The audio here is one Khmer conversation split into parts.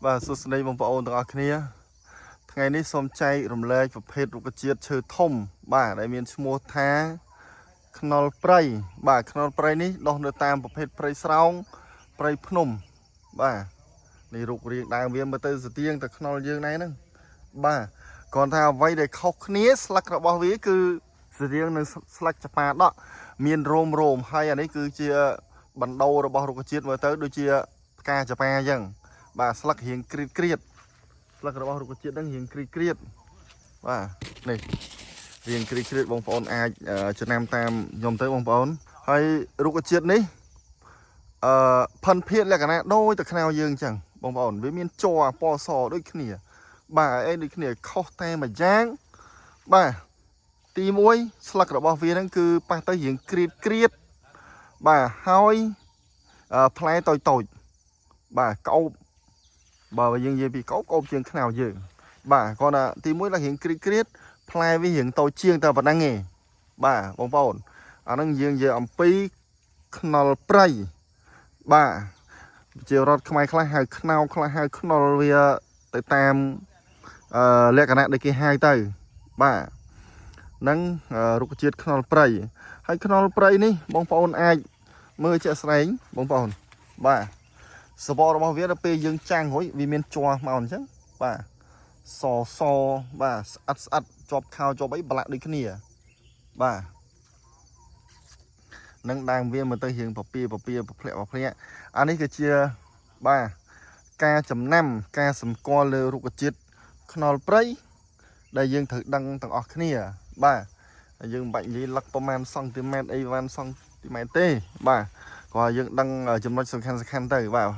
បាទសួស្តីបងប្អូនទាំងអស់គ្នាថ្ងៃនេះសូមចែករំលែកប្រភេទរុក្ខជាតិឈើធំ បាទដែលមានឈ្មោះថាខ្នុរព្រៃបាទខ្នុរព្រៃនេះដុះនៅតាមប្រភេទព្រៃស្រោងព្រៃភ្នំបាទនេះរូបរាងដើមវាមើលទៅស្ទៀងតែខ្នុរយើងដែរហ្នឹងបាទគ្រាន់ថាអ្វីដែលខុសគ្នាស្លឹករបស់វាគឺស្ទៀងនឹងស្លឹកចប៉ាដក់មានរោមរោមហើយអានេះគឺជាបណ្ដូររបស់រុក្ខជាតិមើលទៅដូចជាផ្កាចប៉ាអញ្ចឹង បាទស្លឹករៀងក្រៀតក្រៀតស្លឹករបស់រុក្ខជាតិហ្នឹងរៀងក្រៀតក្រៀតបាទនេះរៀងក្រៀតក្រៀតបងប្អូនអាចចំណាំតាមខ្ញុំទៅបងប្អូនហើយរុក្ខជាតិនេះអឺផិនភាពលក្ខណៈដូចតែខ្នោយើងអញ្ចឹងបងប្អូនវាមានជ័រពណ៌សដូចគ្នា បាទអីដូចគ្នាខុសតែមួយយ៉ាងបាទទី1ស្លឹករបស់វាហ្នឹងគឺប៉ះទៅរៀងក្រៀតក្រៀតបាទហើយផ្លែតូចតូចបាទក្អូប បើយើងនិយាយពីកោបកោបជាងខ្នោយើង បាទគាត់ថាទីមួយឡើងរៀងក្រៀតក្រៀតផ្លែវារៀងតូចជាងតែប៉ុណ្ណឹងឯងបាទបងប្អូនអាហ្នឹងយើងនិយាយអំពីខ្នុរព្រៃបាទជារដ្ឋខ្មែរខ្លះហៅខ្នោខ្លះហៅខ្នុរវាទៅតាមអឺលក្ខណៈដែលគេហៅទៅបាទហ្នឹងរុក្ខជាតិខ្នុរព្រៃហើយខ្នុរព្រៃនេះបងប្អូនអាចមើលជាក់ស្ដែងបងប្អូនបាទ សបករបស់វាដល់ពេលយើងចាំងរួចវាមានជ័រមកអញ្ចឹងបាទសសបាទស្អិតស្អិតជាប់ខោជាប់អីប្រឡាក់ដូចគ្នាបាទនឹងដើមវាមើលទៅរៀងពពៀពពៀពភ្លាក់ពភ្លាក់អានេះគឺជាបាទការចំណាំការសម្គាល់លើរុក្ខជាតិខ្នុរព្រៃដែលយើងត្រូវដឹងទាំងអស់គ្នាបាទហើយយើងមិនបាច់និយាយលឹកប្រហែលសង់ទីម៉ែត្រអីប្រហែលសង់ទីម៉ែត្រទេបាទគាត់យើងដឹងចំណុចសំខាន់សំខាន់ទៅបាទ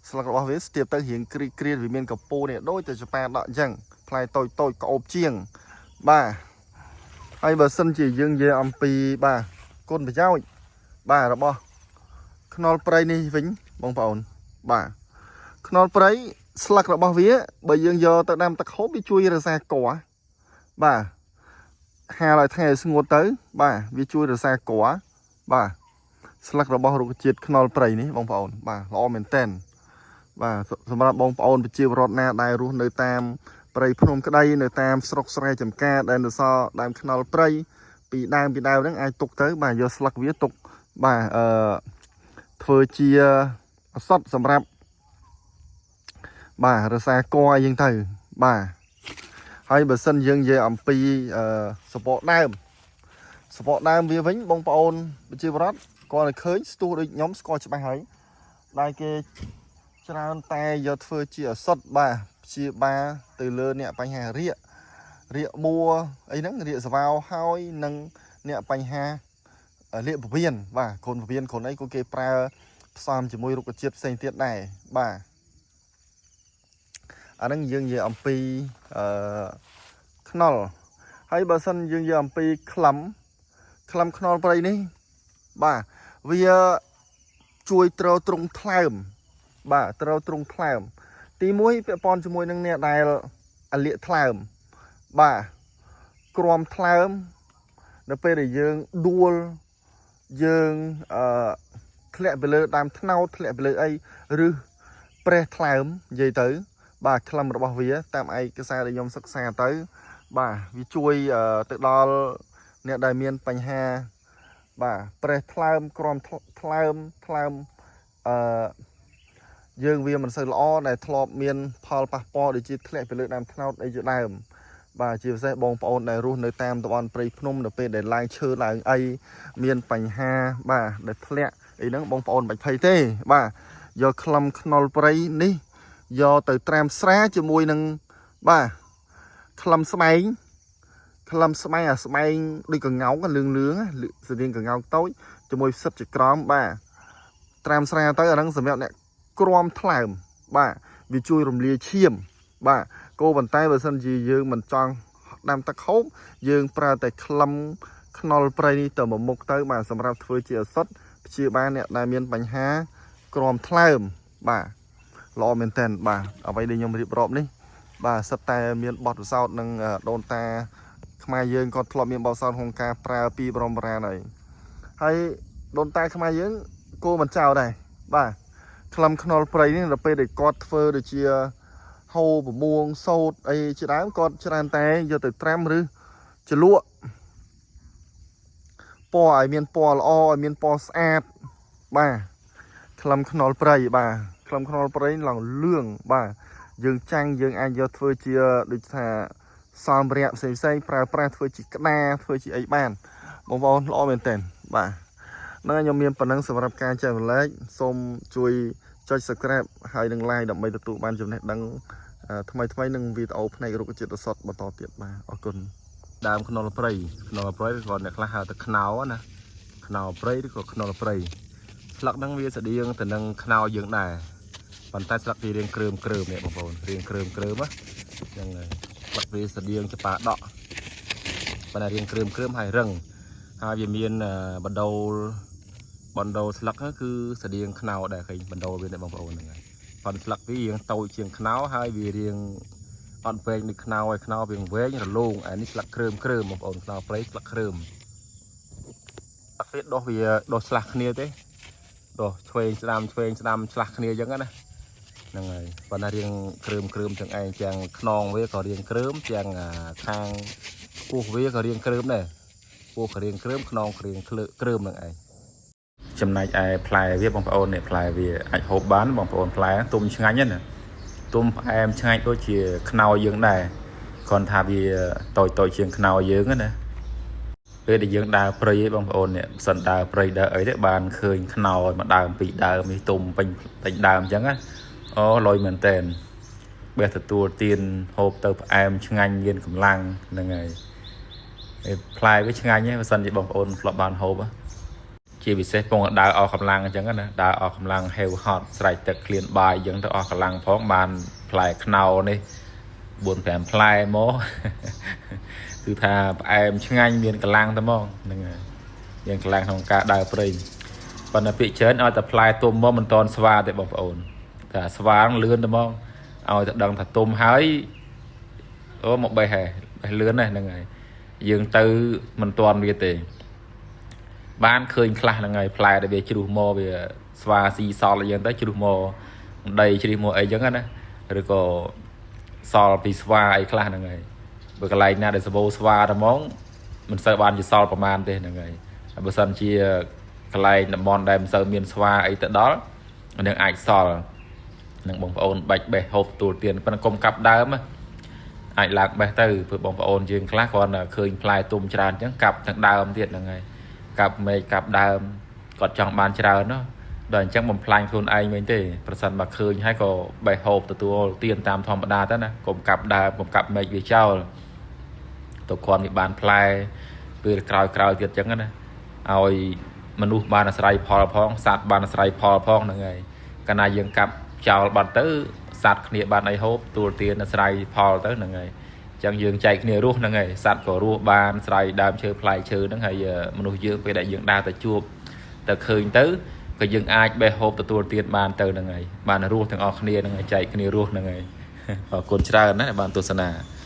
ស្លឹករបស់វាស្ទាបទៅរៀងក្រីក្រៀតវាមានកពូនេះដូចតែចប៉ាដក់អញ្ចឹងផ្លែតូចតូចក្អូបជាងបាទហើយបើសិនជាយើងនិយាយអំពីបាទគុណប្រយោជន៍បាទរបស់ខ្នុរព្រៃនេះវិញបងប្អូនបាទខ្នុរព្រៃស្លឹករបស់វាបើយើងយកទៅដាំទឹកហូបវាជួយរក្សាកបាទហាលឲ្យថ្ងៃឲ្យស្ងួតទៅ បាទវាជួយរក្សាកបាទស្លឹករបស់រុក្ខជាតិខ្នុរព្រៃនេះបងប្អូនបាទល្អមែនតើ បាទសម្រាប់បងប្អូនប្រជាពលរដ្ឋណាដែលរស់នៅតាមព្រៃភ្នំក្តីនៅតាមស្រុកស្រែចម្ការដែលនៅសល់ដើមខ្នុរព្រៃពីដើមពីដើមហ្នឹងអាចទុកទៅបាទយកស្លឹកវាទុកបាទអឺធ្វើជាឱសថសម្រាប់បាទរក្សាកអីយ៉ាងទៅបាទហើយបើសិនយើងនិយាយអំពីអឺសបកដើមសបកដើមវាវិញបងប្អូនប្រជាពលរដ្ឋគាត់តែឃើញស្ទុះដូចខ្ញុំស្គាល់ច្បាស់ហើយដែលគេ ច្រើនតែយកធ្វើជាឱសថបាទព្យាបាលទៅលើអ្នកបញ្ហារាករាកមួអីហ្នឹងរាកសវោហើយនិងអ្នកបញ្ហាលាកពវៀនបាទគ្រុនពវៀនគ្រុនអីក៏គេប្រើផ្សំជាមួយរុក្ខជាតិផ្សេងទៀតដែរបាទអាហ្នឹងយើងនិយាយអំពីអឺខ្នុរហើយបើសិនយើងនិយាយអំពីក្លឹមក្លឹមខ្នុរព្រៃនេះបាទវាជួយទ្រទ្រង់ថ្លើម បាទត្រូវទ្រង់ថ្លើមទី1ពាក់ព័ន្ធជាមួយនឹងអ្នកដែលអាលៀកថ្លើមបាទក្រមថ្លើមនៅពេលដែលយើងដួលយើងអឺធ្លាក់ទៅលើដើមថ្នោតធ្លាក់ទៅលើអីឬប្រេះថ្លើមនិយាយទៅ បាទក្លឹមរបស់វាតាមឯកសារដែលខ្ញុំសិក្សាទៅ បាទវាជួយទៅដល់អ្នកដែលមានបញ្ហាបាទប្រេះថ្លើមក្រមថ្លើមថ្លើមអឺ យើងវាមិនសូវល្អដែលធ្លាប់មានផលប៉ះពាល់ដូចជាធ្លាក់ពីលើដើមថ្នោតអីជាដើមបាទជាពិសេសបងប្អូនដែលរស់នៅតាមតំបន់ព្រៃភ្នំនៅពេលដែលឡើងឈើឡើងអីមានបញ្ហាបាទដែលធ្លាក់អីហ្នឹងបងប្អូនមិនបាច់ភ័យទេបាទយកក្លឹមខ្នុរព្រៃនេះយកទៅត្រាំស្រាជាមួយនឹងបាទក្លឹមស្បែងក្លឹមស្បែងអាស្បែងដូចកងោកលឿងលឿងស្តៀងកងោកតូចជាមួយផ្សិតជាក្រមបាទត្រាំស្រាទៅអាហ្នឹងសម្រាប់អ្នក ក្រមថ្លើមបាទវាជួយរំលាយឈាមបាទគោបន្តែបើសិនជាយើងមិនចង់ដាំទឹកហូបយើងប្រើតែក្លឹមខ្នុរព្រៃនេះទៅមួយមុខទៅបាទសម្រាប់ធ្វើជាឱសថព្យាបាលអ្នកដែលមានបញ្ហាក្រមថ្លើមបាទល្អមែនតើបាទអ្វីដែលខ្ញុំរៀបរាប់នេះបាទសិតតែមានបទពិសោធន៍នឹងដូនតាខ្មែរយើងក៏ធ្លាប់មានបទពិសោធន៍ក្នុងការប្រើពីបរមបុរាណហើយហើយដូនតាខ្មែរយើងគោមិនចោលដែរបាទ ក្លឹមខ្នុរព្រៃនេះដល់ពេលដែលគាត់ធ្វើដូចជា ហូប្រមួងសោតអីជាដើមគាត់ច្រើនតែយកទៅត្រាំឬជ្រលក់ពណ៌ឲ្យមានពណ៌ល្អឲ្យមានពណ៌ស្អាតបាទក្លឹមខ្នុរព្រៃបាទក្លឹមខ្នុរព្រៃឡើងលឿងបាទយើងចាំងយើងអាចយកធ្វើជាដូចថាសម្ភារៈផ្សេងផ្សេងៗប្រើប្រាស់ធ្វើជាក្តារធ្វើជាអីបានបងប្អូនល្អមែនទែនបាទហ្នឹងហើយខ្ញុំមានប៉ុណ្ណឹងសម្រាប់ការចែករំលែកសូមជួយចុច Subscribe ហើយនិង Like ដើម្បីទទួលបានចំណេះដឹងថ្មីថ្មីៗនិងវីដេអូផ្នែករុក្ខជាតិឱសថបន្តទៀតបាទអរគុណ ដើមខ្នុរព្រៃខ្នុរព្រៃឬក៏អ្នកខ្លះហៅថាខ្នោណាខ្នោព្រៃឬក៏ខ្នុរព្រៃស្លឹកហ្នឹងវាស្តៀងទៅនឹងខ្នោយើងដែរប៉ុន្តែស្លឹកវារាងគ្រើមគ្រើមនេះបងប្អូនរាងគ្រើមគ្រើមណាហ្នឹងហើយស្លឹកវាស្តៀងចប៉ាដក់ប៉ុន្តែរាងគ្រើមគ្រើមហើយរឹងហើយវាមានបណ្ដូលបណ្ដូលស្លឹកហ្នឹងគឺស្តៀងខ្នោដែរឃើញបណ្ដូលវានេះបងប្អូនហ្នឹងហើយប៉ុន្តែស្លឹកវារាងតូចជាងខ្នោហើយវារាង អត់វែងដូចខ្នោឲ្យខ្នោវាវែងរលោងអានេះស្លឹកគ្រើមគ្រើមបងប្អូនខ្នោព្រៃស្លឹកគ្រើមអត់វាដុះវាដុះឆ្លាស់គ្នាទេដុះឆ្វេងស្ដាំឆ្វេងស្ដាំឆ្លាស់គ្នាអញ្ចឹងណាហ្នឹងហើយប៉ុន្តែរៀងគ្រើមគ្រើមទាំងឯងទាំងខ្នងវាក៏រៀងគ្រើមទាំងខាងពោះវាក៏រៀងគ្រើមដែរពោះក៏រៀងគ្រើមខ្នងក៏រៀងគ្រើមនឹងឯងចំណែកឯផ្លែវាបងប្អូននេះផ្លែវាអាចហូបបានបងប្អូនផ្លែទុំឆ្ងាញ់ណាស់ ទុំផ្អែមឆ្ងាញ់ដូចជាខ្នោយើងដែរគ្រាន់ថាវាតូចតូចជាងខ្នោយើងណាពេលដែលយើងដើរព្រៃឯងបងប្អូននេះមិនសិនដើរព្រៃដើរអីទេបានឃើញខ្នោមួយដើមពីរដើមនេះទុំពេញពេញដើមអញ្ចឹងណាអូលយមែនតែនបេះទទួលទៀនហូបទៅផ្អែមឆ្ងាញ់មានកម្លាំងហ្នឹងហើយឯផ្លែវាឆ្ងាញ់ហ្នឹងបើសិនជាបងប្អូនធ្លាប់បានហូបណាជាពិសេសពងដើរអស់កម្លាំងអញ្ចឹងណាដើរអស់កម្លាំងហេវហត់ស្រែកទឹកឃ្លានបាយអញ្ចឹងទៅអស់កម្លាំងផងបានផ្លែខ្នោនេះ4 5ផ្លែមក គឺថាផ្អែមឆ្ងាញ់មានកម្លាំងតែហ្មងហ្នឹងហើយមានកម្លាំងក្នុងការដើរព្រៃប៉ុន្តែពាក្យច្រើនឲ្យតែផ្លែទុំមកមិនតន់ស្វាទេបងប្អូនតែស្វាងលឿនតែហ្មងឲ្យតែដឹងថាទុំហើយអូមកបេះហេបេះលឿនណាស់ហ្នឹងហើយយើងទៅមិនតន់វាទេ បានឃើញខ្លះហ្នឹងហើយផ្លែដែលវាជ្រុះមកវាស្វាស៊ីសល់អីចឹងទៅជ្រុះមកដីជ្រុះមកអីចឹងណាឬក៏សល់ពីស្វាអីខ្លះហ្នឹងហើយបើកន្លែងណាដែលសបោស្វាតែហ្មងមិនសូវបានជាសល់ប្រមាណទេហ្នឹងហើយហើយបើសិនជាកន្លែងតំបន់ដែលមិនសូវមានស្វាអីទៅដល់នឹងអាចសល់នឹងបងប្អូនបាច់បេះហូបទទួលទានប៉ុន្តែកុំកាប់ដើមណាអាចឡើងបេះទៅព្រោះបងប្អូនយើងខ្លះគ្រាន់តែឃើញផ្លែទុំច្រើនចឹងកាប់ទាំងដើមទៀតហ្នឹងហើយ កាប់មែកកាប់ដើមគាត់ចង់បានច្រើនណោះដល់អញ្ចឹងបំផ្លាញខ្លួនឯងវិញទេប្រសិនបើឃើញហើយក៏បេះហូបទទួលទានតាមធម្មតាទៅណាកុំកាប់ដើមកុំកាប់មែកវាចោលទៅគ្រាន់វាបានផ្លែពេលក្រោយក្រោយទៀតអញ្ចឹងណាឲ្យមនុស្សបានអាស្រ័យផលផងសត្វបានអាស្រ័យផលផងហ្នឹងហើយកាលណាយើងកាប់ចោលបាត់ទៅសត្វគ្នាបានអីហូបទទួលទានអាស្រ័យផលទៅហ្នឹងហើយ អញ្ចឹងយើងចែកគ្នារស់ហ្នឹងហើយសត្វក៏រស់បានស្រ័យដើមឈើផ្លែឈើហ្នឹងហើយមនុស្សយើងពេលដែលយើងដើរទៅជួបទៅឃើញទៅក៏យើងអាចបេះហូបទទួលទានបានទៅហ្នឹងហើយបានរស់ទាំងអស់គ្នាហ្នឹងហើយចែកគ្នារស់ហ្នឹងហើយអរគុណច្រើនណាស់ដែលបានទស្សនា។